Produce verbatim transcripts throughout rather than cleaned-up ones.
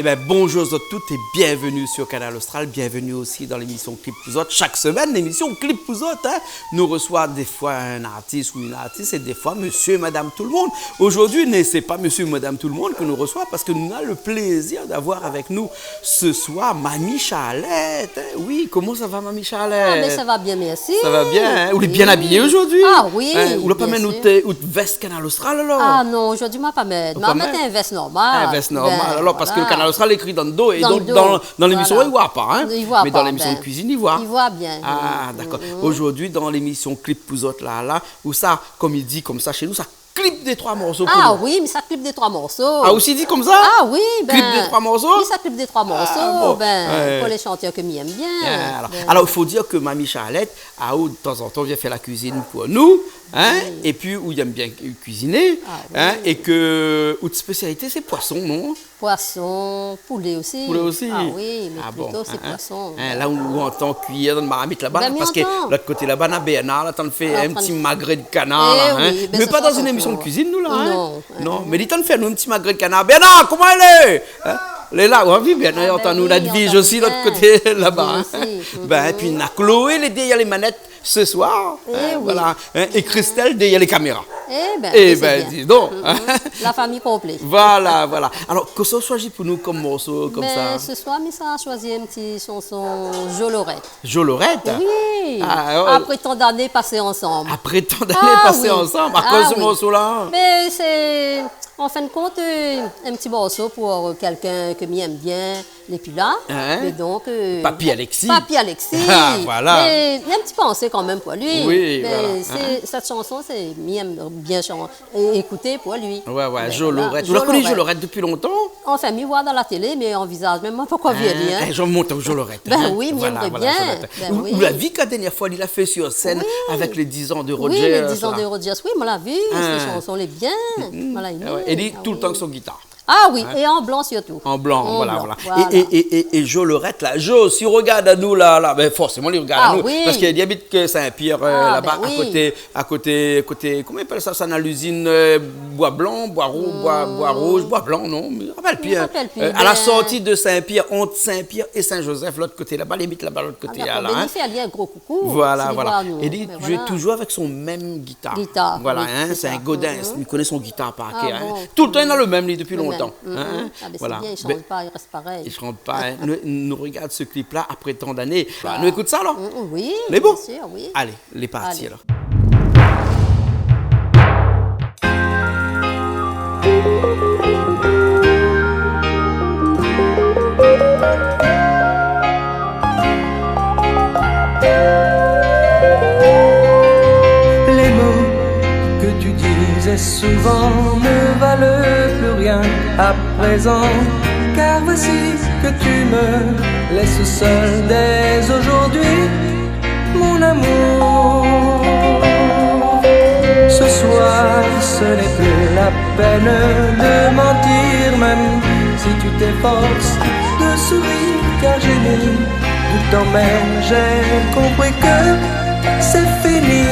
Eh ben, bonjour zot tout é bienvenue sur Kanal Austral. Bienvenue aussi dans l'émission Clip pou zot. Chaque semaine, l'émission Clip pou zot, hein, nous reçoit des fois un artiste ou une artiste et des fois monsieur et madame tout le monde. Aujourd'hui, mais c'est pas monsieur et madame tout le monde que nous reçoit parce que nous avons le plaisir d'avoir avec nous ce soir Mamie Charlette, hein. Oui, comment ça va, Mamie Charlette ? Ah, ben, ça va bien, merci. Ça va bien, hein ? Ou lé bien abiyé zordi. Ah oui, bien sir. Hein, ou la pa mèt out, out vès Kanal Austral, alor ? Ah non, zordi ma pa mèt. Ou la pa mèt ? Ma mèt in vès normal. In vès normal. Ben, alor, parske Kanal Austral lé ékri dan le do, é donk dan, dan lémisyon, i voi pa, hein. I voi pa, ben. Mé dan lémisyon de kuizine, i voi. I voi bien, oui. Ah, dakor. Zordi, dan lémisyon Clip pou zot la, la, ou sa, konm i di konmsa shé nou, sa clip dé troi morso pou nou. Ah oui, mi sa clip dé troi morso. Ah, ou osi i di konmsa ? Ah oui, ben, clip dé troi morso ? Mi sa clip dé troi morso, ben, pou lé shantèr ke mi èm bien. Ah, alor, alor, i fo dir ke Mamie Charlette, aou, de tanzantan, vien fé la kuizine pou nou, hein, épi ou èm bien kuiziné, hein, é ke out spésialité sé poison, non ? Poison, poulé osi. Poulé osi ? Ah oui, mé plito sé poison. Ah bon, hein, hein. La ou antann kuiyèr dan marmit laba, parske lot koté laba, na Bernard la, antann fé in ti magré de kanar la, hein. Eh oui, ben, sa, sa, sa, non. Mé pa dan in émisyon de kuizine, nou, la, hein. Non, non, mé li antann fé anou in ti magré de kanar. Bernard, koman i lé ? Hein ? Lé la, ou anvi, Bernard, i antann anou, la devise osi lot koté laba, hein. Li osi. Ben, épi na Chloé, lé dèrièr lé manèt. Ce soir, hein, voilà, hein, é Christelle dèrièr lé kaméra. Eh ben, sé bien. Dis donc, hein. La fami konplé. Voilà, voilà. Alor, kosa ou shoizi pou nou konm morso, konmsa ? Ben, ce soir, mi sa shoizi in ti shanson Jo Lorette. Jo Lorette ? Oui. Ah, oh. Après tant d'années passées ensemble. Après tant d'années passées ensemble. Ah oui. Akoz se morso la ? Ben, sé, an fin de kont, euh, in ti morso pou, euh, kèlkin ke mi èm bien. Épi la, hein ? Mé donk, euh, Papy Alexis. Papy Alexis. Ah, voilà. Mé in ti pansé kanmèm pou li. Oui, voilà, hein. Mé sé, sèt shanson, sé, mi èm bien chan-, é-, ékouté pou li. Ouais, ouais, Jo Lorette. Mé voilà. Ou la koni Jo Lorette dopi lontan ? Anfin, mi voi dan la télé, mé an vizaz mèm, moin pankor vi ali, hein. Eh, mi mont aou Jo Lorette, hein. Ben oui, mi èmré bien. Voilà, voilà, Jo Lorette. Ben oui. Ou, ou la vi ke la dèrnièr foi, li la fé sur scène avec les dix ans de Rogers, là. Oui, les dix ans de Rogers. Oui, moin la vi, sé shanson lé bien. Moin la èm. Ah ouais. É li, toultan avèk son gitar. Ah oui, é an blan sirtou. An blan, voilà, voilà. An blan, voilà. É, é, é, é Jo Lorette la, Jo, si ou rogard anou la, la, ben forséman li rogard anou, parske li abit ke Saint-Pierre, euh, laba, akoté, akoté, koman i apèl sa, sa na lizine, euh, boi blan, boi rou-, boi, boi rouz, boi blan, non ? Mi rapèl pi, hein. Mi rapèl pi, euh, à la sortie de Saint-Pierre, entre Saint-Pierre et Saint-Joseph, lot koté laba, li abit laba, lot koté la, hein. Ah, dakor. Mé li fé ali in gro koukou, si li voi anou. Voilà, voilà. É li zoué touzour avèk son mèm gitar. Gitar, oui, sé sa. Voilà, hein, sé in Godin, mi koné son gitar par kèr, hein. Ah bon ? Toultan li na le mèm, li, dopi lontan. Le mèm. Hein ? Ah ben, sé bien, i shanj pa, i rès parèy. Voilà. Ben, i shanj pa, hein. Nou, nou rogard se clip la, Après tant d'années. Voilà. Nou ékout sa, alor ? Mm, oui, bien sir, oui. Lé bon ? Alé, lé parti, alor. Alé. Les mots que tu disais souvent ne valent plus rien à présent, car voici que tu me laisses seul dès aujourd'hui, mon amour. Ce soir, ce n'est plus la peine de mentir, même si tu t'efforces de sourire, car j'ai mis du temps, mais j'ai compris que c'est fini.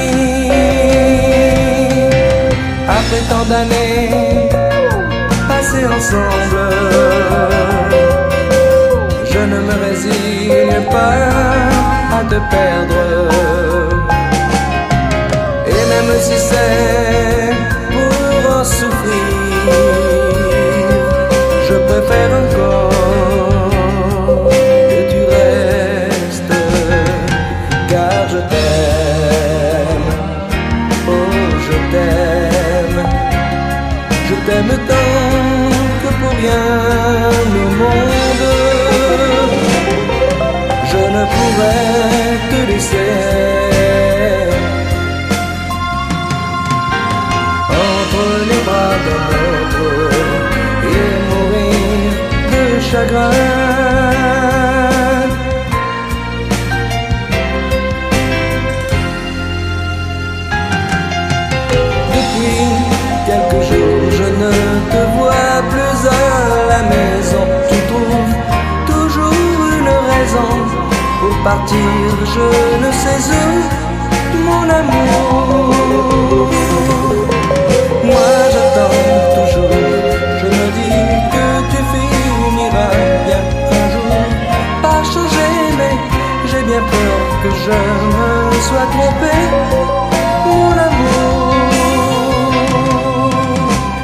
Après tant d'années passées ensemble, je ne me résigne pas à te perdre. Et même si c'est pour en souffrir, je préfère encore que tu restes, car je t'aime. Oh, je t'aime, je t'aime tant que pour rien au monde, je ne pourrais te laisser entre les bras d'un autre et mourir de chagrin. Depuis quelques jours, je ne te vois plus à la maison. Tu trouves toujours une raison pour partir, je ne sais où, mon amour. Moi, j'attends toujours, je me dis que tu finiras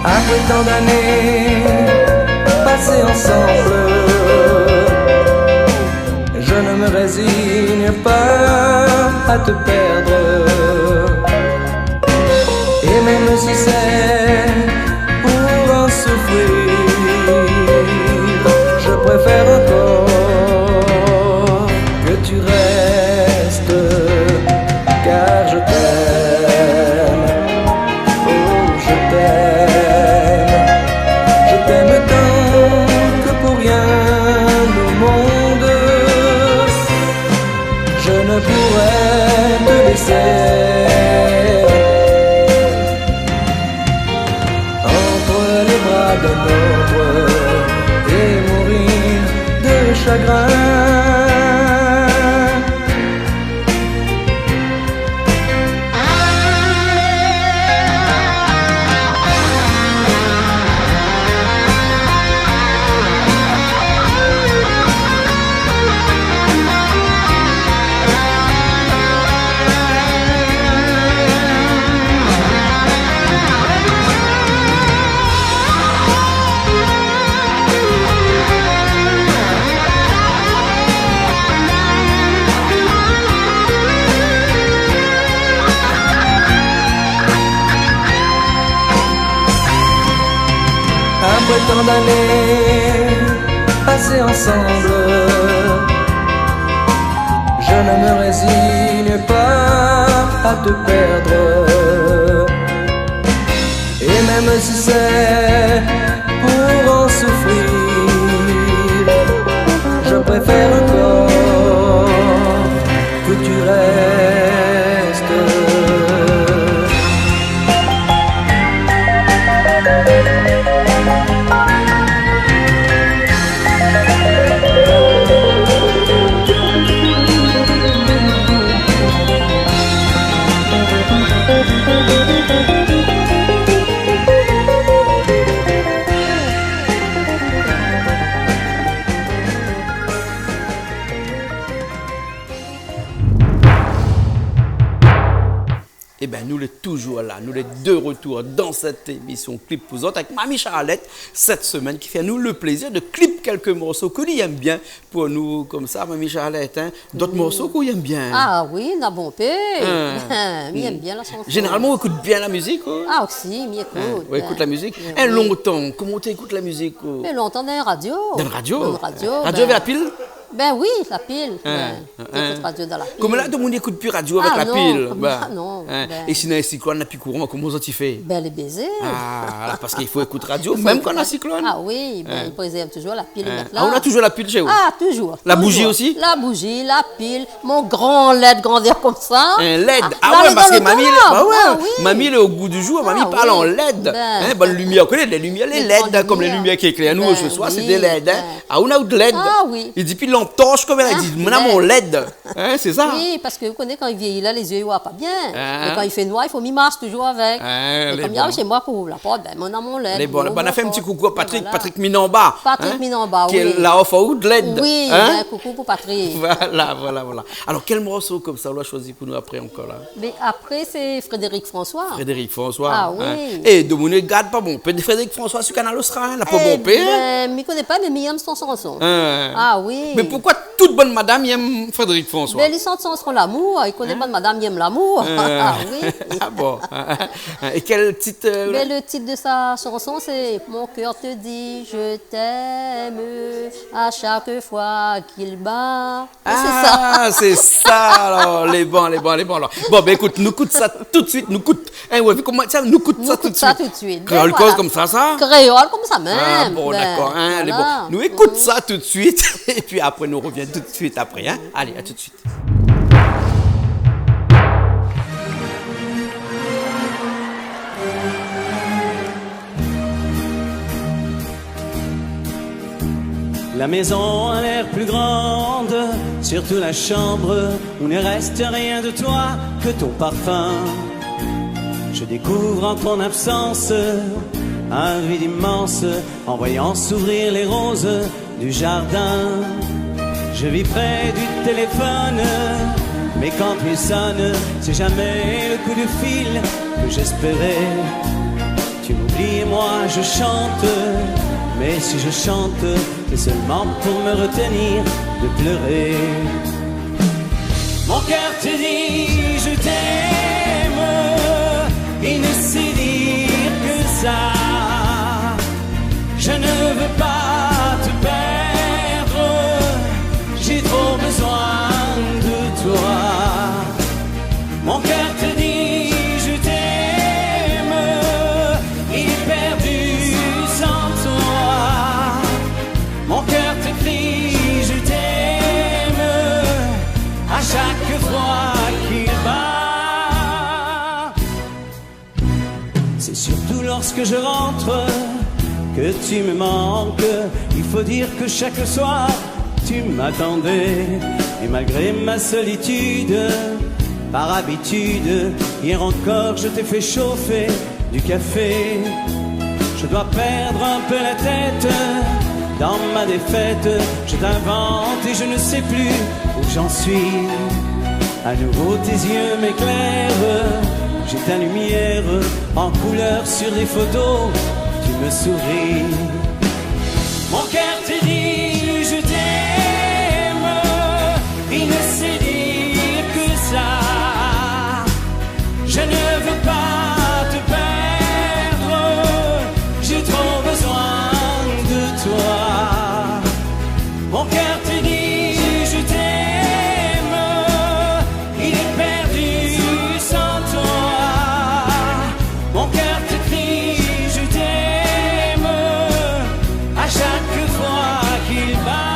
Après tant d'années passées ensemble, je ne me résigne pas à te perdre. Et même si c'est pour en souffrir, je préfère encore que tu restes, car je t'aime. Oh, je t'aime, je t'aime tant que pour rien au monde, je ne pourrais te laisser entre les bras d'un autre et mourir de chagrin. Après tant d'années passées ensemble, je ne me résigne pas à te perdre. Et même si c'est pour en souffrir, je préfère encore que tu restes. Ében, nou lé toujour la, nou lé de retour dan sèt émisyon Clip pou zot avèk Mami Charlette, sèt semèn, ki fé anou le plézir de clip kèlk morso ke li èm bien pou nou, konmsa, Mami Charlette, in. Dot morso ke ou èm bien. Ah oui, na bonpé. In. Mi èm bien la shanson. Zénéralman, ou ékout bien la mizik, ou ? Ah, osi, mi ékout. In, ou ékout la mizik. In, lontan, koman ou té ékout la mizik, ou ? Mé lontan, dan la radio. Dan la radio ? Dan la radio, radio avèk la pil ? Bin oui, la pil. In. Bin, té ékout radio dan la pil. Konm la, tout moun i ékout pi radio avèk la pil. Ah non, konm sa, non. É si na in siklone, na pi kouran, koman zot i fé ? Bin, lé bézé. Ah, parske i fo ékout radio, mèm kan na siklone. Ah oui, bin, i prézèrv toujour la pil, i mèt la. Ah, ou na toujour la pil shé ou ? Ah, toujour. La bouzi osi ? La bouzi, la pil, mon gran lèd, gran vèr konmsa. In lèd. Ah ouais, parske mami, ba ouais, mami lé o gou di jour, mami i parl an lèd. Bin. In, bann limièr, ou koné, lé limièr, lé lèd, konm lé limièr ki éklèr anou se soir, sé dé lèd, in. Ah, ou na out lèd. Ah oui. I di pi lantorsh, konm èl i di, mi na mon lèd. In, sé sa. Oui, parske ou koné, kan i vyéyi la, lé zié i voi pa bien. É kan i fé noir, i fo mi marsh toujour avèk. Mé konm i lé shé moin, pou ouv la port, bin, mi na mon lèd. Lé bon. Bin, nou fé in ti koukou a Patrick, Patrick Minamba, Patrick Minamba, ki lé la, o fon, out lèd. Oui, bin, koukou pou Patrick. Voilà, voilà, voilà. Alor, kèl morso konmsa ou la shoizi pou nou apré ankor la ? Mé apré, sé Frédéric François. Frédéric François, in. Ah oui. É, domoun i gard pa bonpé Frédéric François su Kanal Austral, in, la pa bonpé, in. Ében, mi koné pa, mé mi èm son shanson. In. Ah oui. Mé poukosa tout bann madam i èm Frédéric François ? Mé li shant shanson lamour, i koné bann madam i èm lamour. Ah oui. Ah bon. É kèl tit, eu, Mé le tit de sa shanson, sé Mon cœur te dit je t'aime à chaque fois qu'il bat. Ah, sé sa alor. Lé bon, lé bon, lé bon alor. Bon, bin, ékout, nou ékout sa tout de suit, nou ékout. In, ou la vi koman, tiens, nou ékout sa tout de suit. Kréol koz konmsa, sa ? Kréol konmsa mèm. Ah bon, dakor, in, lé bon. Nou ékout sa tout de suit, épi apré, nou rovien tout de suit apré, in. Alé, a tout de suit. La maison a l'air plus grande, surtout la chambre où ne reste rien de toi que ton parfum. Je découvre en ton absence un vide immense en voyant s'ouvrir les roses du jardin. Je vis près du téléphone, mais quand il sonne, c'est jamais le coup de fil que j'espérais. Tu m'oublies et moi, Je chante, mais si je chante, c'est seulement pour me retenir de pleurer. Mon cœur te dit je t'aime, il ne sait dire que ça. Je ne veux pas te perdre, j'ai trop besoin de toi. Mon cœur te dit je t'aime, il est perdu sans toi. Mon cœur te crie je t'aime à chaque fois qu'il bat. C'est surtout lorsque je rentre que tu me manques. Il faut dire que chaque soir, tu m'attendais. Et malgré ma solitude, par habitude, hier encore, je t'ai fait chauffer du café. Je dois perdre un peu la tête dans ma défaite. Je t'invente et je ne sais plus où j'en suis. À nouveau, tes yeux m'éclairent. J'ai ta lumière en couleur sur des photos. Tu me souris. Mon cœur te dit je t'aime, il ne sait dire que ça. Je ne veux pas te perdre, j'ai trop besoin de toi. Mon cœur te dit je t'aime, il est perdu sans toi. Mon cœur te crie je t'aime à chaque fois qu'il bat.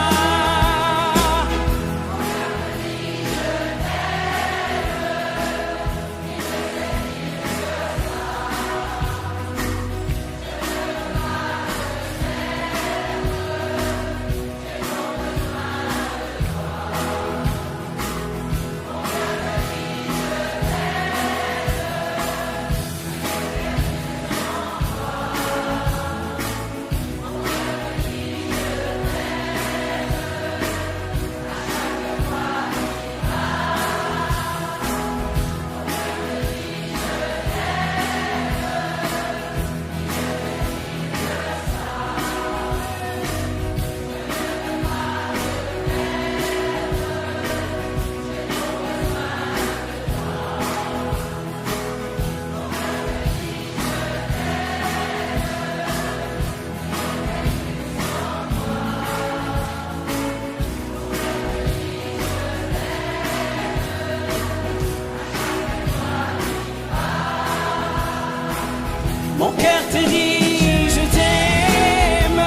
Mon cœur te dit je t'aime,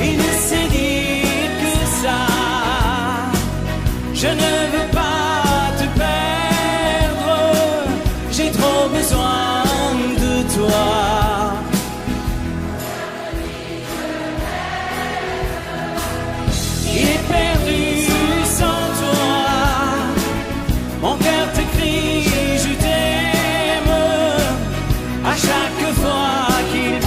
il ne sait dire que ça. Je ne veux pas te perdre, j'ai trop besoin de toi. Il est perdu sans toi. Mon cœur te crie je t'aime à chaque fois qu'il bat.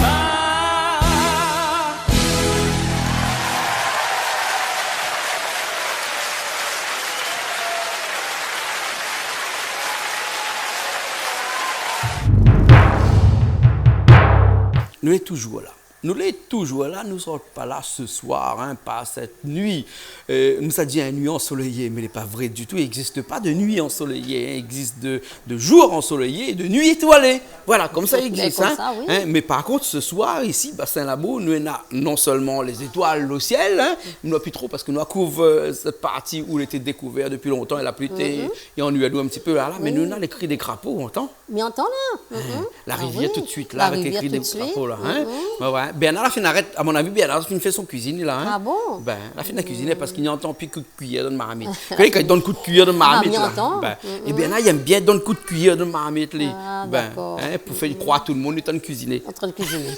Nou lé toujour la. Nou lé toujour la, nou sort pa la se soir, hein, pa sèt nuit. Euh, nou sa di in nuit ansolèyé, mé lé pa vré ditou. I égzis pa de nuit ansolèyé, hein. I égzis de, de jour ansolèyé é de nuit étoilé. Voilà, konmsa i égzis, hein. Mé par kont, se soir, isi, Bassin Labo, nou néna non sèlman lé zétoil o sièl, hein, mé nou néna pi tro parske nou la kouv, euh, sèt parti ousa lété dékouvèr dopi lontan, é la pli té, i annuiy anou in ti pé la, la, mé nou néna lé kri dé krapo, ou antan ? Mi antan la. Hein, la rivièr tout de suite la, avèk lé kri dé krapo la, hein. Ouais, ouais. Bernard la fine arèt, à mon avis, Bernard la fine fé son kuizine la, hein. Ah bon ? Bin, la fine kuiziné parske i antan pi kout kuiyèr dan marmit. Kan i donn kout kuiyèr dan marmit la. Ah, mi antan. Bin, é Bernard i èm bien donn kout kuiyèr dan marmit, li. Ah, dakor. Bin, hein, pou fé kroir tout le moun li antan kuiziné. Antrin kuiziné.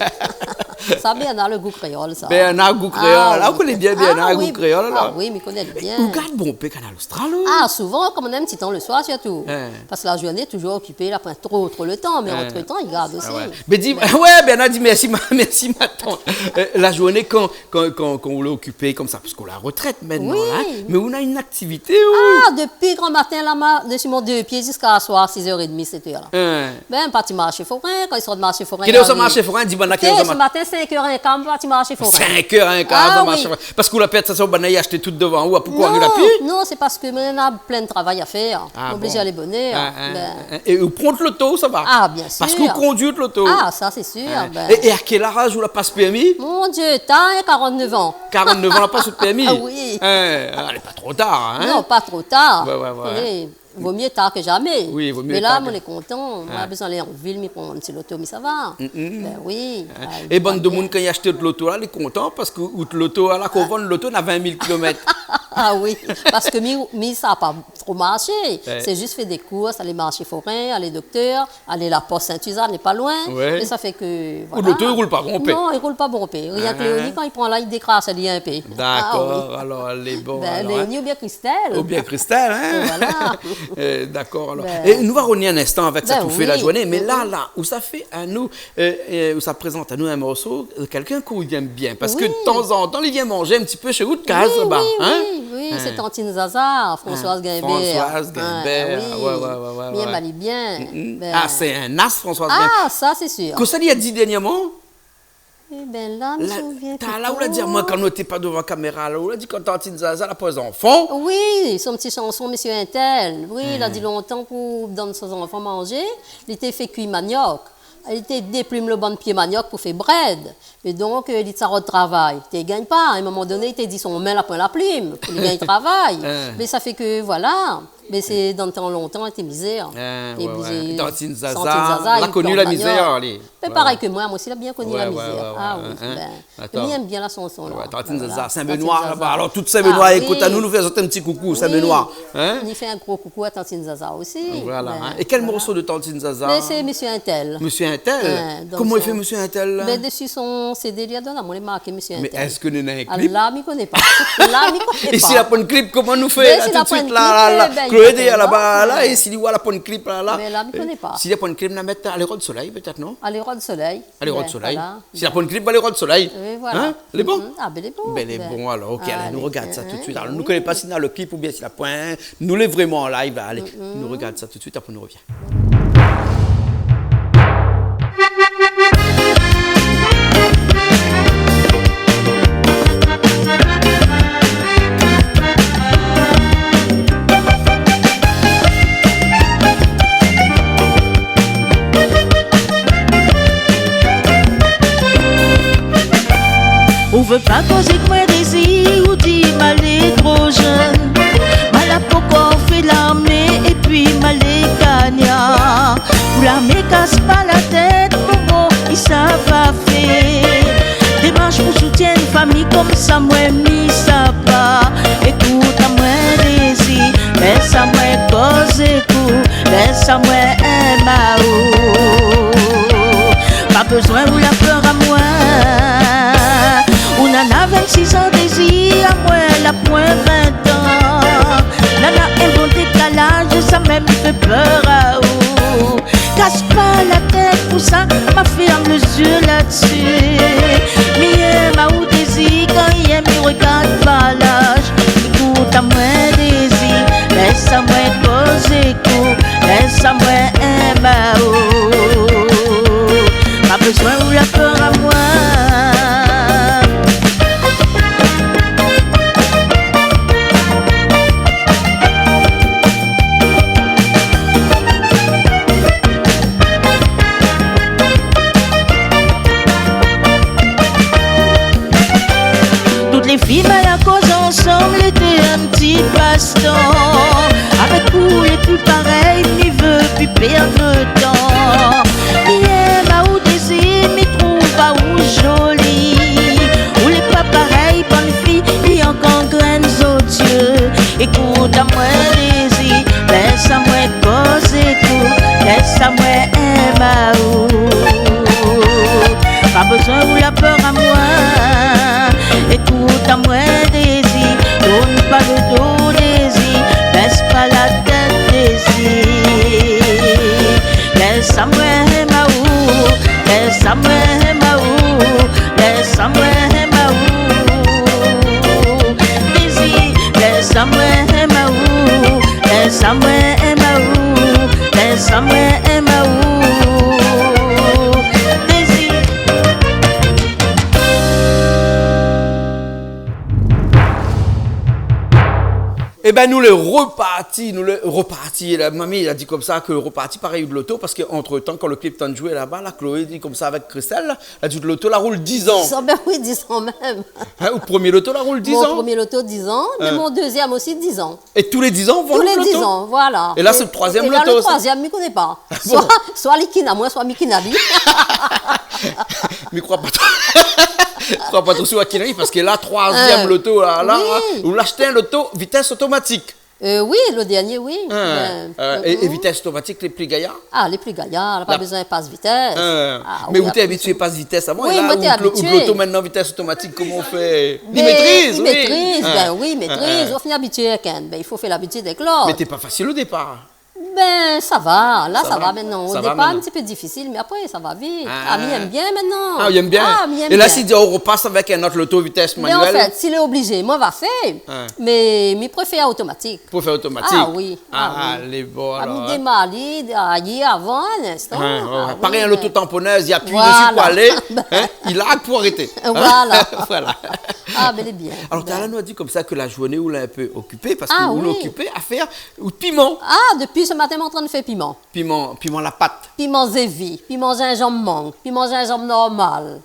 Sa, Bernard le Gou Kréol, sa. Bernard Gou Kréol. Ah, ou koné bien Bernard Gou Kréol, alor ? Ah oui, mi koné bien. Ou gard bonpé Kanal Austral, ou ? Ah, souvan, kan mèm, ti tan le soir, sirtou. Hein. Parske la zourné, touzour okipé, la poin tro, tro le tan, mé antretan, li gard osi. Ah ouais. Mé di, ouais, Bernard di mèrsi, ma, mèrsi, matant. Euh, la zourné, kan, kan, kan, kan ou lé okipé konmsa, parske ou la retrèt mintnan, la, hein, mé ou na in aktivité, ou ? Ah, dopi gran matin, la, ma, dopi mon dé pié ziska soir, sis èr é dmi, sèt èr, la. Hein. Bin, parti marshé forin, kan li sort marshé forin, li sort marshé forin, di banna ki sort marshé forin. Sèt èr, sèt èr é dmi, parti marshé forin. Sèt èr é dmi, marshé forin. Ah oui. Parske ou la pèrd sa, banna la ashté tout dovan ou, pou koi, ou la pi ? Non, sé parske mi néna plin travay a fèr. Ah bon. Oblizé alé bonèr. Hein, hein, hein. É ou pran out loto, sa va ? Ah, bien sir. Parske ou kondui out loto. Ah, sa, sé sir, bin. É, é a kèl az ou la pas pèrmi ? Mon Dieu, tar, karant-nèf an. Karant-nèf an, la pas out pèrmi ? Ah oui. Hein, ah, lé pa tro tar, hein ? Non, pa tro tar. Ouais, ouais, ouais. Oui. Vo myé tar ke zamé. Oui, vo myé tar ke zamé. Mé la, moin lé kontan. Moin la bezoin alé an vil, mi pran in ti loto, mi sava. Mm, mm. Bin oui. Hein. É bann demoun, kan i ashté out loto la, lé kontan parske out loto la, kan ou vann loto, na vin mil kilomèt. Ah oui, parske mi, mi sa pa tro marshé. Ouais. Sé zis fé dé kours, alé marshé forin, alé doktèr, alé la pos Sint-Sizane, lé pa loin. Ouais. É sa fé ke, voilà. Out loto i roul pa bonpé. Non, i roul pa bonpé. Rienk Léonie, kan li pran la, li dékras ali in pé. Hein ? Dakor, alor, lé bon, alor, hein. Bin, Léonie oubien Christelle. Oubien Christelle, hein. Voilà. Euh, dakor, alor. Bin. É nou va rovnir in instan avèk sak ou fé la zourné, mé la, la, ou sa fé anou, euh, euh, ou sa prézant anou in morso, euh, kèlkin k'ou yèm bien. Parske tanzantan, li vien manzé in ti pé shé ou, out kaz laba, hein. Oui, oui, oui, sé Tantine Zaza, Françoise Guimbert. Françoise Guimbert, oui. Ouais, ouais, ouais, ouais. Mi yèm ali bien. Mm, mm. Bin. Ah, sé in as, Françoise Guimbert. Ah, sa, sé sir. Kosa li la di dèrnièrman ? Eh ben, la, mi souvien pi tro. Talèr ou la di amoin, kan nou té pa dovan kaméra la, ou la di kan Tantine Zaza la poin zanfan. Oui, son ti shanson, Monsieur Intel. Oui, la di lontan pou donn son zanfan manzé, li té fé kui maniok. Li té déplim lo bann pié maniok pou fé brèd. É donk, euh, li té sa rod travay. Té gingn pa. A in moman doné, li té di son min la poin la plim pou li gingn travay. Hein. Mé sa fé ke, voilà. Mé sé dan tan lontan, té mizèr. Ah, ouais, ouais. Tantine Zaza, Tantine Zaza, la koni la mizèr, li. Mé parèy ke moin, moin osi la bien koni la mizèr. Ouais, ouais, ouais, ouais. Ah oui, hein. Bin, mi yèm bien la shanson la. Ouais, Tantine Zaza, Saint-Benoît laba. Alor, tout Saint-Benoît, ékout anou, nou fé azot in ti koukou, Saint-Benoît. Hein ? Mi fé in gro koukou a Tantine Zaza osi. Voilà, hein. É kèl morso de Tantine Zaza ? Mé sé Monsieur Intel. Monsieur Intel ? Hein, donk... Koman i fé, Monsieur Intel, la ? Bin, dési son CD, li la donn amoin, lé marké Monsieur Intel. Mé èske néna in klip ? Ah, la, mi koné pa. La, mi koné pa. É si la poin klip, koman nou fé la, tout suit la, la, la ? Mé si la poin klip, eh ben, Chloé, i fé laba, la, é si li wa la poin klip la, la. Mé la, mi koné pa. Si la poin klip, na mèt Alé rod solèy, pétèt, non ? Alé rod solèy. Alé rod solèy. Bin, voilà. Si la poin klip, alé rod solèy. Oui, voilà. Hein ? Lé bon ? Ah, bin, lé bon. Bin, lé bon, alor. OK, alé, nou rogard sa tout suit. Alor, nou koné pa si na le klip oubien si la poin. Nou lé vréman an live, alé. Nou rogard sa tout suit, apré nou rovien. Ou vé pa koz èk moin, Dézi, ou di ma lé tro jenn. Ma la pankor fé larmé épi ma lé kanyar. Pou larmé kas pa la tèt, moman, i sa va fé. Démarsh pou soutienn fami konmsa, moin mi sa pa. Ékout amoin, Dézi, lès amoin koz èk ou, lès amoin èm aou. Pa bezoin ou la pèr amoin. Ou nana vinn-sis an, Dézi, amoin la poin vin tan. Nana in bon dékalaz, sa mèm i fé pèr aou. Kas pa la tèt pou sa, ma fèrm lé zié ladsi. Mi èm aou, Dézi, kan i èm i rogard pa laz. Ékout amoin, Dézi, lès amoin koz èk ou, lès amoin èm aou. Pa bezoin ou la pèr amoin. Tout lé fi mal a koz ansanm, lété in ti pastan. Avèk ou lé pi parèy, mi vé pi pèrd le tan. Mi èm aou, Dézi, mi trouv aou zoli. Ou lé pa parèy bann fi i ankangrenn zot zié. Ékout amoin, Dézi, lès amoin koz èk ou, lès amoin èm aou. Pa Bezoin ou la pèr amoin. Ékout amoin, Dézi, tourn pa lo do, Dézi, bès pa la tèt, Dézi. Lès amoin èm aou, lès amoin èm aou, lès amoin èm aou. Dézi, lès amoin èm aou, lès amoin èm aou, lès amoin èm aou. Dézi. Ében, nou lé reparti, nou lé reparti. La mami la di konmsa ke reparti parèy out loto, parske antretan, kan lo klip tann zoué laba, la Chloé di konmsa avèk Christelle, la, la di out loto la roul dizan. Dizan, bin oui, dizan mèm. Hin, out promié loto la roul dizan. Mon promié loto, dizan, mé mon dézièm osi, dizan. É tou lé dizan ou vann out loto ? Tou lé dizan, voilà. É la, sé lo troizièm loto, sa. É la, lo troizièm, mi koné pa. Ah bon ? Soi, soi li ki na moin, soi mi ki na li. Mi kroi pa tro. Mi kroi pa tro si ou la ki na li, parske la, troizièm loto, la, la, ou la ashté in loto vitès otomatik. Euh, oui, lo dernié, oui. Hin, euh, é, é vitès otomatik, lé pli gayar ? Ah, lé pli gayar, la pa bezoin pas vitès. Hin. Ah oui, ou té abitié pas vitès avan, é la, ou té abitié. Oui, moin la, out lo-, out loto mintnan, vitès otomatik, koman ou fé ? Mé li métriz, li métriz, bin oui, li métriz. Ou fini abitié, kan. Bin, i fo fé labitid avèk lord. Mé té pa fasil o dépar. Bin, sa va, la, sa va mintnan. O dépar, in ti pé difisil, mé apré, sa va vit. Ah, mi èm bien mintnan. Ah, ou èm bien. Ah, mi èm bien. É la, si di ou repas avèk in ot loto vitès manuèl ? Mé an fèt, si lé oblizé, moin va fé. Mé mi préfèr otomatik. Pou fé otomatik. Ah oui, ah oui. Ah, lé bon, alor, mi démar ali, ali avan in instan. Hin, oué, oué. Ah oui, parèy in loto tamponèz, i apiy dési pou alé, hin, i larg pou arété. Voilà. Voilà. Ah, bèl é bien. Alor, talèr nou la di konmsa ke la zourné ou lé in pé okipé, parske ou lé okipé a fèr out piman. Ah, dopi se matin, mi antrin fé piman. Piman, piman la pat. Piman zévi, piman zinzanm mang, piman zinzanm normal.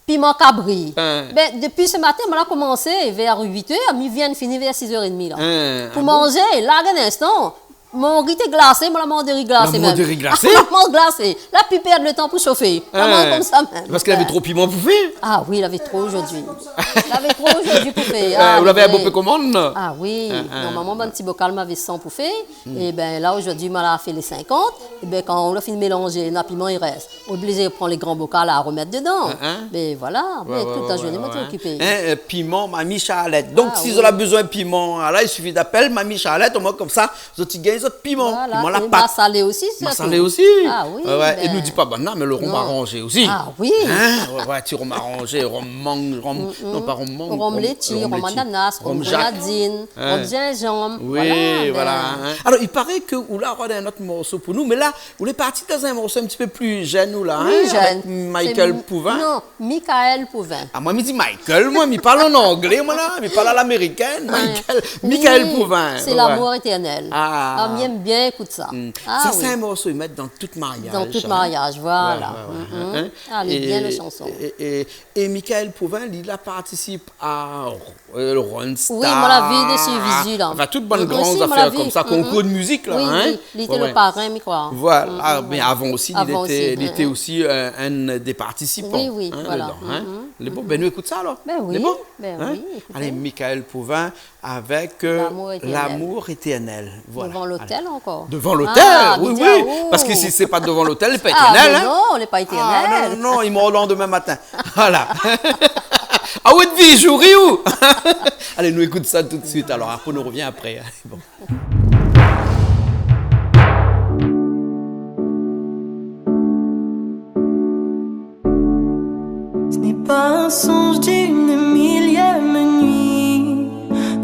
Piman kabri. Hin. Bin, dopi se matin, moin la komansé vèr uit èr, mi vien fini vèr sis èr é dmi la. Hin, ah bon ? Pou manzé, larg in instan. Mon ri té glasé, moin la manz do ri glasé mèm. La manz do ri glasé ? Ah, la manz glasé. La pi pèrd lo tan pou shofé. La manz konmsa mèm. Parske lavé tro piman pou fé ? Ah oui, lavé tro zordi. Lavé tro zordi pou fé. Ah, ou lavé in bonpé komann ? Ah oui. Normalman, bann ti bokal, mi navé san pou fé. Ében, la, zordi, moin la fé lé sinkant. Ében, kan ou la fini mélanzé, na piman i rès. Oblizé pran lé gran bokal a remèt dedan. Hin, hin. Mé voilà, mé tout la zourné, moin té okipé. Hin, euh, piman, Mami Charlette. Donk, si zot la bezoin piman, ala, i sifi d'apèl Mami Charlette, omoin konmsa, zot i gingn zot piman. Voilà, piman la pat. É masalé osi, sirtou. Masalé osi. Ah oui, é nou di pa banna, mé lo rom aranzé osi. Ah oui. Hin, oué, oué, ti rom aranzé, rom mang, rom, non, pa rom mang, rom létsi, rom ananas, rom grénadine, rom zinzanm. Oui, voilà, bin. Alor, i paré ke ou la rod in ot morso pou nou, mé la, ou lé parti dan in morso in ti pé pli zèn, ou la, hin, avèk Michael Pouvin. Non, Michael Pouvin. Ah, moin, mi di Michael, moin, mi parl an anglé, moin, la, mi parl a l'amérikèn, Michael, Michael Pouvin. Sé L'amour éternel. Ah, mi èm bien ékout sa. Sa, sé in morso i mèt dan tout mariaz, hin. Dan tout mariaz, voilà. Oué, oué, oué. Ah, lé bien, la shanson. É, é, é Michael Pouvin, li la partisip a euh, lo Run Star. Oui, moin la vi dési Vizu la. Anfin, tout bann gran zafèr konmsa, konkour de mizik la, hin. Oui, oui. Li té lo parin, mi kroi. Voilà, mé avan osi, li té osi, euh, inn dé partisipan, hin, dedan, hin. Lé bon, bin, nou ékout sa alor. Bin oui, bin oui, ékout. Alé, Michael Pouvin avèk, euh, L'amour éternel. Voilà. Devan lotèl ankor. Devan lotèl, oui, oui. Parske si sé pa devan lotèl, lé pa étèrnèl, hin. Ah, mé non, lé pa étèrnèl. Ah, non, non, non, i mor lo landemin matin. Voilà. Ah oui, d'vi, jouri ou. Alé, nou ékout sa tout de suite, alor, apré nou revien apré, hin. Bon. Ce n'est pas un songe d'une millième nuit,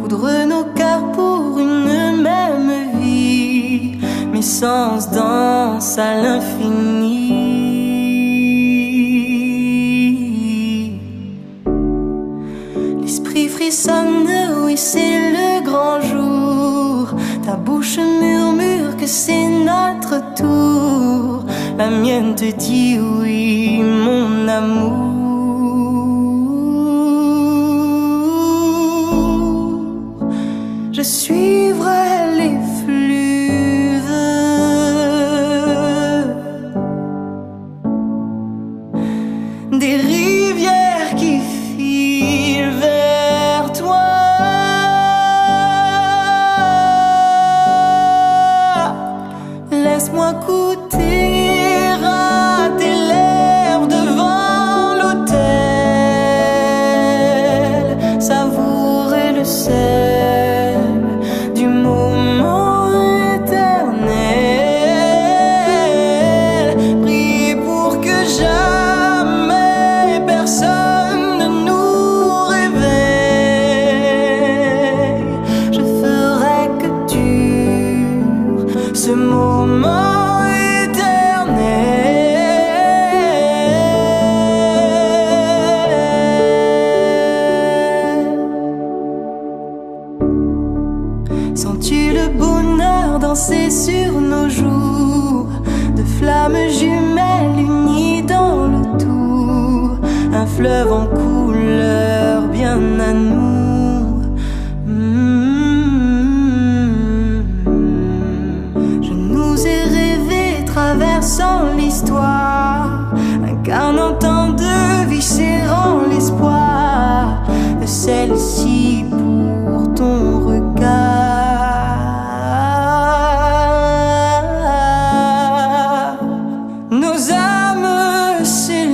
coudre nos cœurs pour une même vie, mais sans danse à l'infini. L'esprit frissonne, oui, c'est le grand jour. Ta bouche murmure que c'est notre tour. La mienne te dit oui, mon amour. Je suivrai les fleuves des rivières qui filent vers toi. Laisse-moi goûter à tes lèvres devant l'autel. Un fleuve en couleur, bien à nous. Hmm. Je nous ai rêvé traversant l'histoire, incarnant tant de vies, serrant l'espoir de celle-ci pour ton regard. Nos âmes s'élèvent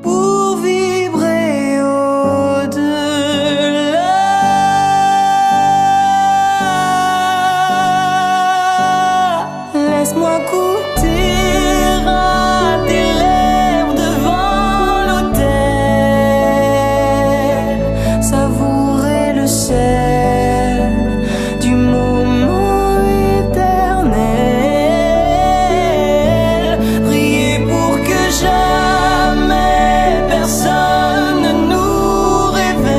pour vibrer au-delà. Laisse-moi goûter à tes lèvres devant l'autel, savourer le sel du moment éternel, prier pour que jamais personne ne nous réveille.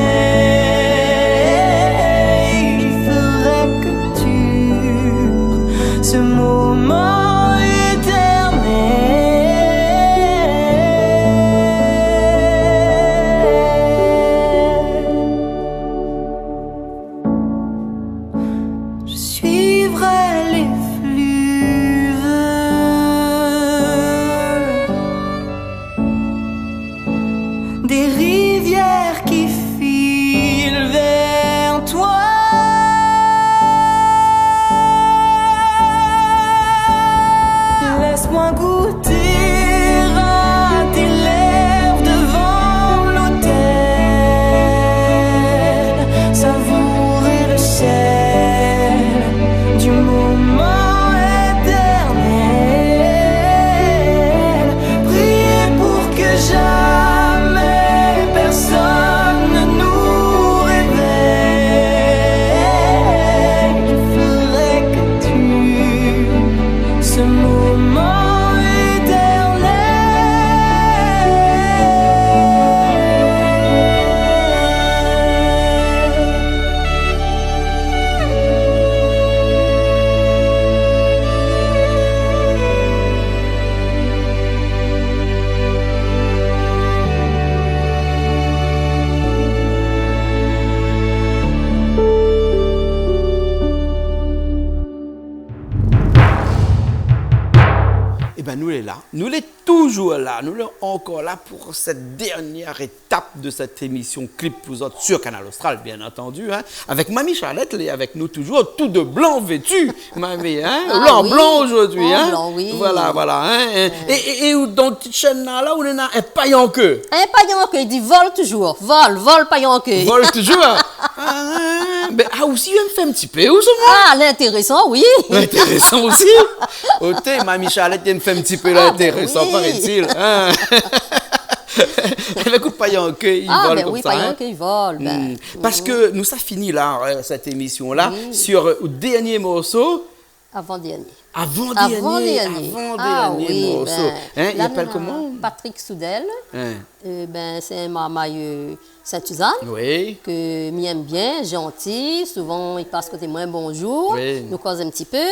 Je ferai que dure ce moment éternel. Je suivrai les fleuves des rivières qui filent vers toi. Laisse-moi goûter à tes lèvres devant l'autel, savourer le sel du moment éternel. Prier pour que jamais personne ne nous réveille. Je ferai que dure ce moment éternel. Ében, nou lé la. Nou lé toujour la. Nou lé ankor la pou sèt dèrnièr étap de sèt émisyon Clip pou zot sur Kanal Austral, bien entendu, hein. Avèk Mami Charlette, lé avèk nou toujour, tout de blan vêtu, Mami, hein. Ah, ou lé an blan zordi, hein. An blan, oui. Voilà, voilà, hein. É, é, é ou, dan ti shèn la, la, ou néna in payanké. In payanké, i di vol toujour. Vol, vol payanké. Vol toujour, hein. Ah, bin, ah, osi, i fé in ti pé, ou, se moin. Ah, l'intérésan, oui. L'intérésan osi. Oté, Mami Charlette, i fé in ti pé l'intérésan, oui, paraît-il, hein. Ébin, ékout, payanké, i vol konmsa, hein. Ah, bin oui, payanké, i vol, bin. Hmm. Parske nou sa fini la, euh, sèt émisyon la, sur, euh, out dèrnié morso. Avan-dèrnié. Avan-dèrnié, avan-dèrnié morso. Ah oui, bin, la, nou néna Patrick Soudel. Hein, i apèl koman ? Hein. Euh, bin, sé in marmay, euh, Sainte-Suzanne, oui, ke mi èm bien, zanti, souvan i pas koté moin, bonjour, oui, nou koz in ti pé,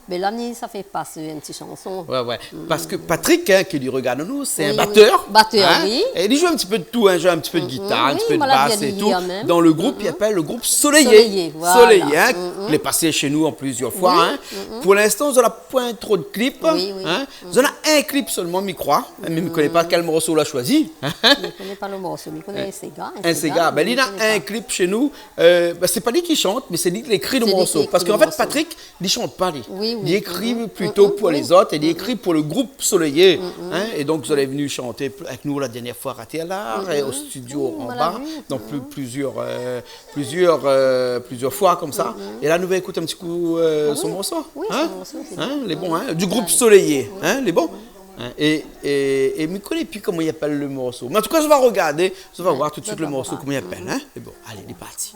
mé la, mi sa fé pas in ti shanson. Ouais, ouais. Mm. Parske Patrick, hein, ke li rogard anou, sé in batèr, oui, oui. Batèr, hein, oui. É li zoué in ti pé de tout, hein, zoué in ti pé de gitar, in ti pé de bas é tout. Mm, mm. Oui, oui, moin la vi ali, hein. Dan le group, i apèl le group Soleil. Soleil, voilà. Soleil, hein. Mm, mm. Lé pasé shé nou an plizièr foi, hein. Oui, mm, mm. Pou l'instan, zot la poin tro de clip, hein. Oui, oui. Mm. Zot néna in clip solman, mi kroi. Mé mi koné pa kèl morso ou la shoizi. Mi koné pa le morso, mi koné in séga, in séga. In séga. Bin, li néna in clip shé nou. Euh, bin, sé pa li ki shant, mé sé li ki ékri le morso. Sé li ki ékri le morso. Parske an fèt, Patrick, li shant pa, li. Oui, oui. Li ékri plito pou lézot é li ékri pou le group Soleil. Mm, mm. Hein, é donk, zot lé vni shanté avèk nou la dèrnièr foi a Télé, é o studio an ba, dan pli-, plizièr, euh, plizièr, euh, plizièr foi konmsa. Mm, mm. É la, nou va ékout in ti kou, euh, son morso. Oui, son morso, sé bien. Hein, lé bon, hein, du group Soleil, hein, lé bon. Hein, é, é, é mi koné pi koman i apèl le morso. Mé an tou ka, zot va rogardé, zot va voir tout de suite le morso, koman i apèl, hein. Lé bon, alé, lé parti.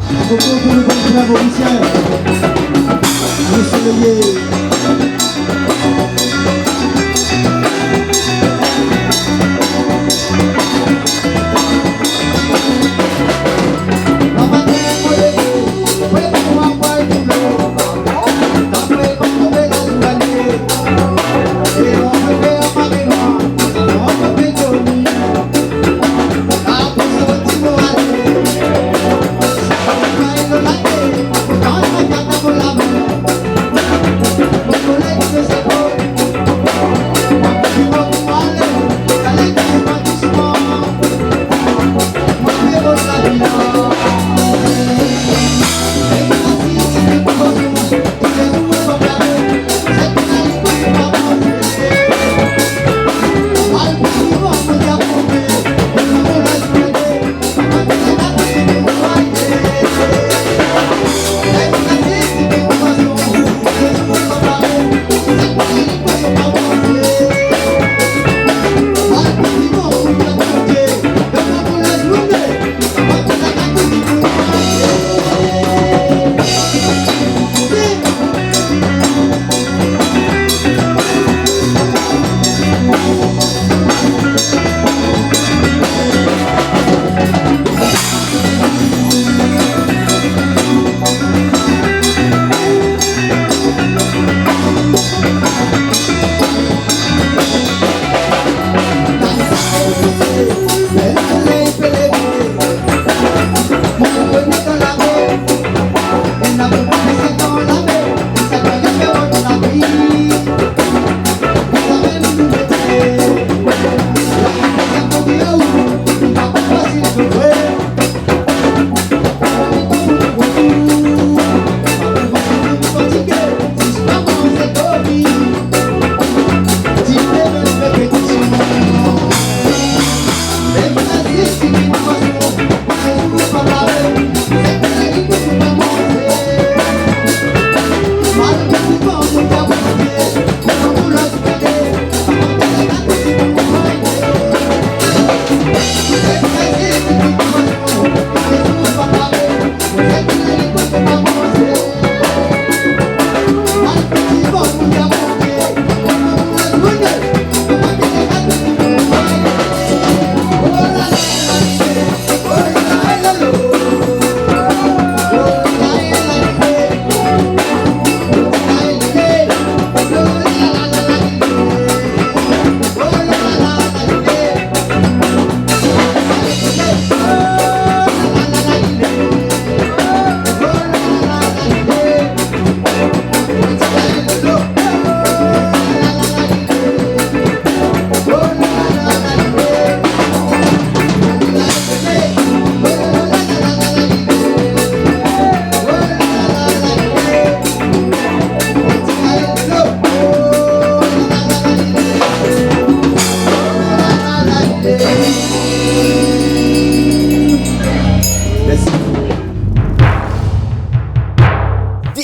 Bravo pou le bon travay ofisièl. Le Soleil.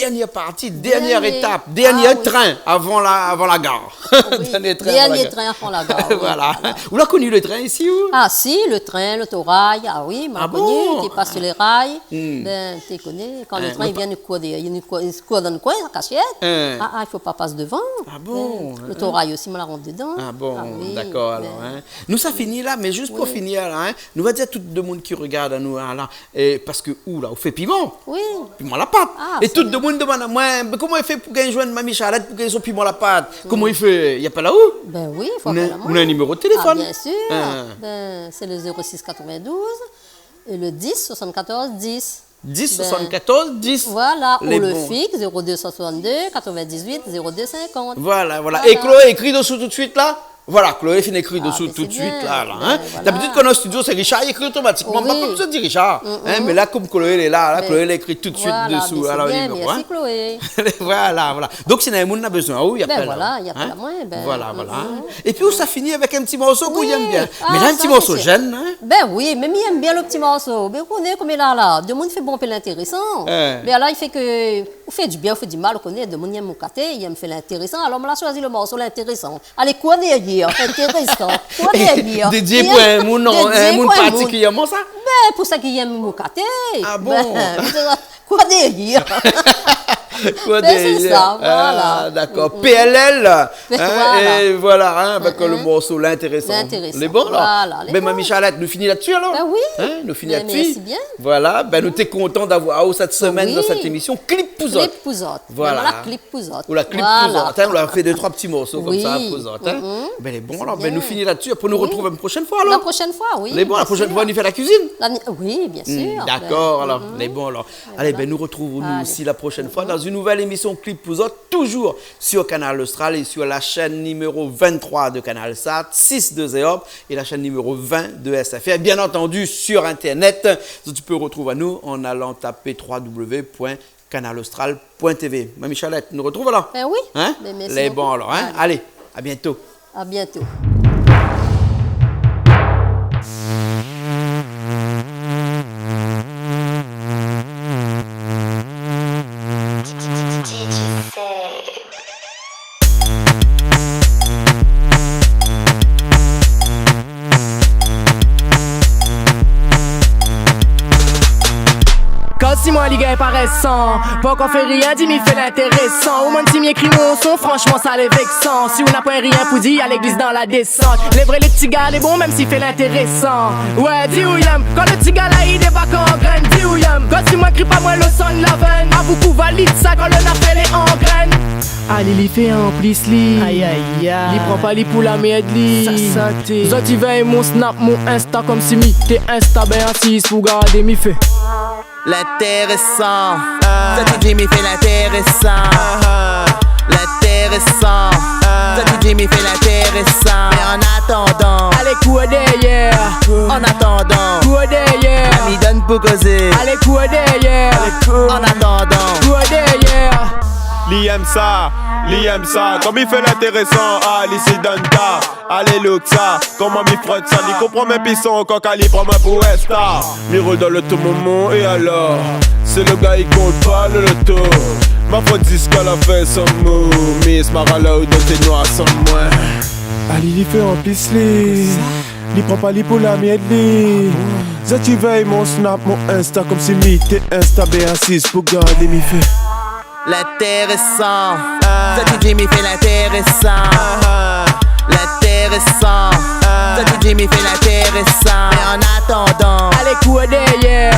Dernière partie, dernière étape, dernier train avant la, avant la gare. Ah oui. Dernier train avant la gare. Dernier train avant la gare, oui. Voilà. Ou la koni le trin isi, ou ? Ah si, le trin, lotoray, ah oui, ma la koni, té i pas su lé ray. Hmm. Bin, té i koné, kan le trin i vien, i kour dèrièr, i kour, i kour dan le koin, an kasièt. Ah, ah, i fo pa pas dovan. Ah bon ? Lotoray osi, ma la rant dodan. Ah bon, dakor, alor, hein. Nou sa fini la, mé zis pou fini la, hein, nou va dir tout demoun ki rogard anou la, la, é parske ou la, ou fé piman. Oui. Piman la pat. Ah, é tout demoun i demann amoin, mé koman i fé pou gingn zoinn Mami Charlette, pou gingn son piman la pat ? Koman i fé ? I apèl aou ? Bin oui, i fo apèl amoin. Ou néna, ou néna in niméro de téléfone ? Ah, bien sûr. Bin, sé le zéro six quatre-vingt-douze é le dix soixante-quatorze dix. Dix soixante-quatorze dix. Voilà, ou le fixe, zéro deux soixante-deux quatre-vingt-dix-huit zéro deux cinquante. Voilà, voilà. É Chloé, ékri desou tout de suite la. Voilà, Chloé fine ékri desou tout de suite la, la, hein. D'abitid, kan nou lé an studio, sé Richard i ékri otomatikman. Ma pa bezoin dir Richard, hein, mé la, kom Chloé lé la, la, Chloé la ékri tout de suite desou. Voilà, mé sé bien, mersi Chloé. Voilà, voilà. Donk, si néna moun na bezoin, oui, i apèl, hein. Bin voilà, i apèl amoin, bin. Voilà, voilà, hein. É pi, ou sa fini avèk in ti morso k'ou yèm bien. Mé la, in ti morso jenn, hein. Bin oui, mé mi yèm bien le ti morso. Bin, ou koné koman i lé la, la. Demoun i fé bonpé lintérésan. Mé la, i fé ke, ou fé di bien, ou fé di mal, ou koné, demoun i yèm moukaté, i yèm fé lintérésan. Alor, ma la shoizi le morso lintérésan. Alé, kour dèrièr, intérésan. Kour dèrièr. Dédié pou in moun, non, dédié pou in moun partikièrman, sa ? Bin, pou sak i yèm moukaté. Ah bon ? Bin, Kour dèrièr. Kour dèrièr. Bin, sé sa, voilà. Ah, dakor. P L L, hein, é voilà, hein, avèk le morso Lintérésan. Lintérésan. Lé bon, la. Voilà, lé bon. Bin, Mami Charlette, nou fini la-dsi, alor ? Bin oui. Hein, nou fini la-dsi. Bin, mersi bien. Voilà, bin, nou té kontan d'avoir aou sèt semèn dan sèt émision Clip pou zot. Clip pou zot. Voilà. Bin, voilà, Clip pou zot. Ou la clip pou zot, hein, ou la fé dé, troi ti morso konmsa pou zot, hein. Bin, lé bon, alor, bin, nou fini la-dsi, apré nou retrouv in proshèn foi, alor. La proshèn foi, oui, bien sûr. Lé bon, la proshèn foi, nou fé la kuizine. La ni-, oui, bien sûr. Hmm, dakor, alor, lé bon, alor. Alé, bin, nou retrouv nou osi la proshèn foi dan in nouvèl émision Clip pou zot, toujours sur Kanal Austral et sur la chaîne numéro vingt-trois de Kanalsat, six de Zéop, et la chaîne numéro vingt de S F R. Bien entendu, sur Internet, zot i pé retrouv anou en allant taper trois W point kanal austral point T V. Mami Charlette, nou retrouv alor ? Bin oui. Hein ? Bin, mersi bonpé. Lé bon alor, hein ? Alé. Alé, à bientôt. À bientôt. Kan si moin li gingn pa résan, pankor fé rien, di mi fé lintérésan. Ou demann si mi ékri mon son, franshman sa lé veksan. Si ou na poin rien pou di, a légliz dan la désant. Lé vré lé ti gars lé bon, mèm si fé lintérésan. Ouais, di ou yèm, kan le ti gars la i débak an grenn, di ou yèm. Kan si moin ékri pa moin le son la vèn, avou kou valid sa, kan le nafèr lé an grenn. Ali li fé an plis li. Ay, ay, ay. Li pran pa li pou la mèrd li. Sa, sa té. Zot i vèy mon Snap, mon Insta, konmsi mi té Insta, bin asiz pou gardé mi fé. Lintérésan. Sa ti di mi fé lintérésan. Lintérésan. Sa ti di mi fé lintérésan. Mé an atandan, alé kour dèryèr. An atandan, kour dèryèr. Mi donn pou kozé, alé kour dèryèr. An atandan, kour dèryèr. Li èm sa, li èm sa. Kan mi fé lintérésan, ah, li si donn ta. Alé look sa, koman mi frot sa, li konpran mèm pi son kan li pran moin pou in star. Mi roul dan lo tout momon é alor, sé lo gars i kont pa lo loto. Ma frot ziska la fin san mo, Miss Marala ou dan té noir san moin. Ali li fé an plis li, li pran pa li pou la mèrd li. Zot i vèy mon Snap, mon Insta, konmsi mi té Insta, bé asiz pou gardé mi fé. Lintérésan. Sa ti di mi fé lintérésan. Lintérésan. Sa ti di mi fé lintérésan. Mé an atandan, alé kour dèryèr.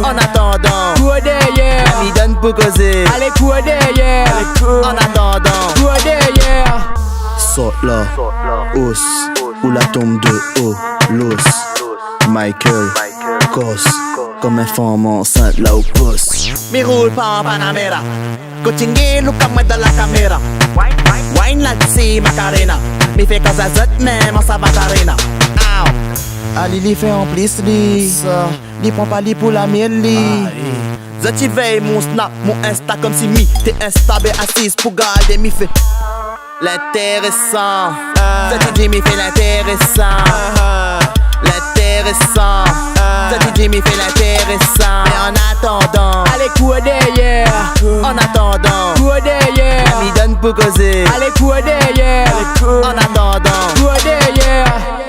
An atandan, kour dèryèr. Mi donn pou kozé, alé kour dèryèr. An atandan, kour dèryèr. Sort la, os, ou la tonm de o, los. Michael Kors, konm in fanm ansint la ou pos. Mi roul pa an Panamera. Kontinyé look amoin dan la kaméra. Wine la ti Macarena. Mi fé koz azot mèm an sa Macarena. Ow. Ali li fé an plis li. Sa, li pran pa li pou la mèrd li. Zot i vèy mon Snap, mon Insta, konmsi mi té Insta, bé asiz pou gardé mi fé. Lintérésan. Sa ti di mi fé lintérésan. Lintérésan. Sa ti di mi fé lintérésan. Mé an atandan, alé kour dèryèr. An atandan, kour dèryèr. Mi donn pou kozé, alé kour dèryèr. An atandan, kour dèryèr.